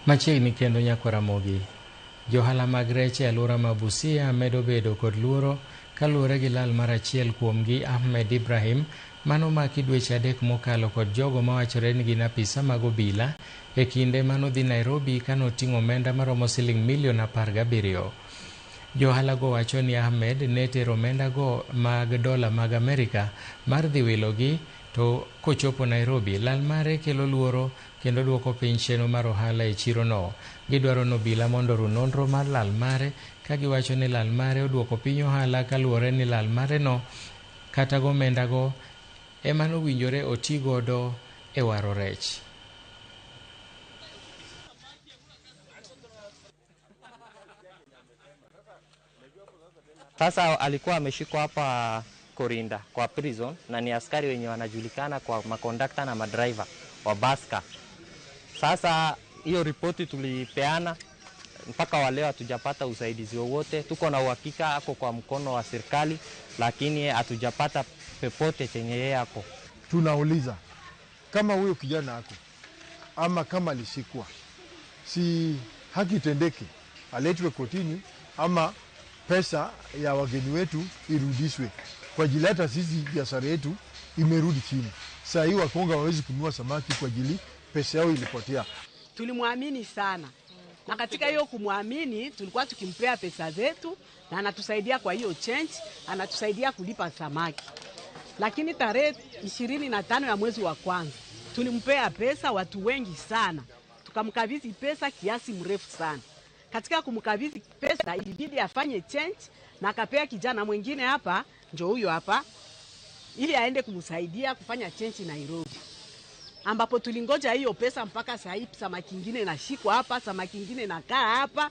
Machiegni kendo Nyakwaramogi. Johala mag rech e alwora ma Busia medo bedo kod luoro kaluwore gi lal mar achiel kuomgi Ahmed Ibrahim manomaki dweche 3 mokalo kod jogo mawachore ni gin apisa mag obila e kinde manodhi Nairobi kanoting'o omenda maromo siling milion 17. Johala go wacho ni Ahmed ne tero omenda go mag dola mag Amerika mar dhi wilogi to kochopo Nairobi lal mare kelo luoro kendo duoko piny chenro mar ohala e chiro no. Gidwaro ni obila mondo oru nonro mar lal mare ka giwacho ni lal mare oduoko piny ohala kaluwore ni lal mare no kata gomenda go ema nowinjore oti godo e waro rech. Sasa alikuwa ameshikwa hapa Korinda kwa prison na ni askari wenye wanajulikana kwa makondakta na madriver wa baska. Sasa hiyo ripoti tulipeana mpaka wa leo hatujapata usaidizi wowote. Tuko na uhakika ako kwa mkono wa serikali, lakini hatujapata popote chenye yeye ako. Tunauliza kama huyo kijana ako ama kama alishikwa, si haki itendeke, aletwe kotini ama pesa ya wageni wetu irudishwe, kwa ajili hata sisi biashara yetu imerudi chini. Saa hii Wakonga hawawezi kununua samaki kwa ajili pesa yao ilipotea. Tulimwamini sana, na katika hiyo kumwamini tulikuwa tukimpea pesa zetu na anatusaidia kwa hiyo change, anatusaidia kulipa samaki. Lakini tarehe 25 ya mwezi wa kwanza tulimpea pesa watu wengi sana, tukamkabidhi pesa kiasi mrefu sana. Katika kumkabidhi pesa ilibidi afanye change na akapea kijana mwingine hapa, ndio huyo hapa, ili aende kumsaidia kufanya change Nairobi. Ambapo tulingoja hiyo pesa mpaka saa hii, samaki nyingine inashikwa hapa, samaki nyingine inakaa hapa,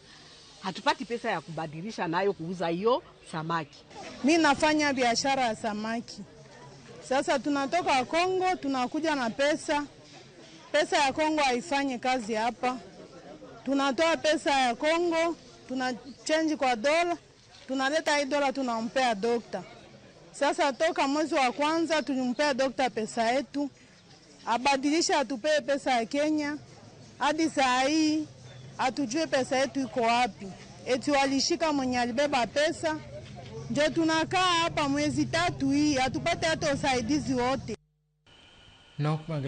hatupati pesa ya kubadilisha nayo kuuza hiyo samaki. Mimi nafanya biashara ya samaki. Sasa tunatoka Kongo tunakuja na pesa. Pesa ya Kongo haifanyi kazi hapa. Tunatoa pesa ya Kongo, tuna change kwa dola, tunaleta hii dola tunampea dokta. Sasa toka mwezi wa kwanza tulimpea dokta pesa yetu, abadilisha atupee pesa ya Kenya. Hadi saa hii hatujui pesa yetu iko wapi. Eti walishika mwenye alibeba pesa. Ndio tunakaa hapa mwezi 3 hii hatupate hata usaidizi wote. Nok mag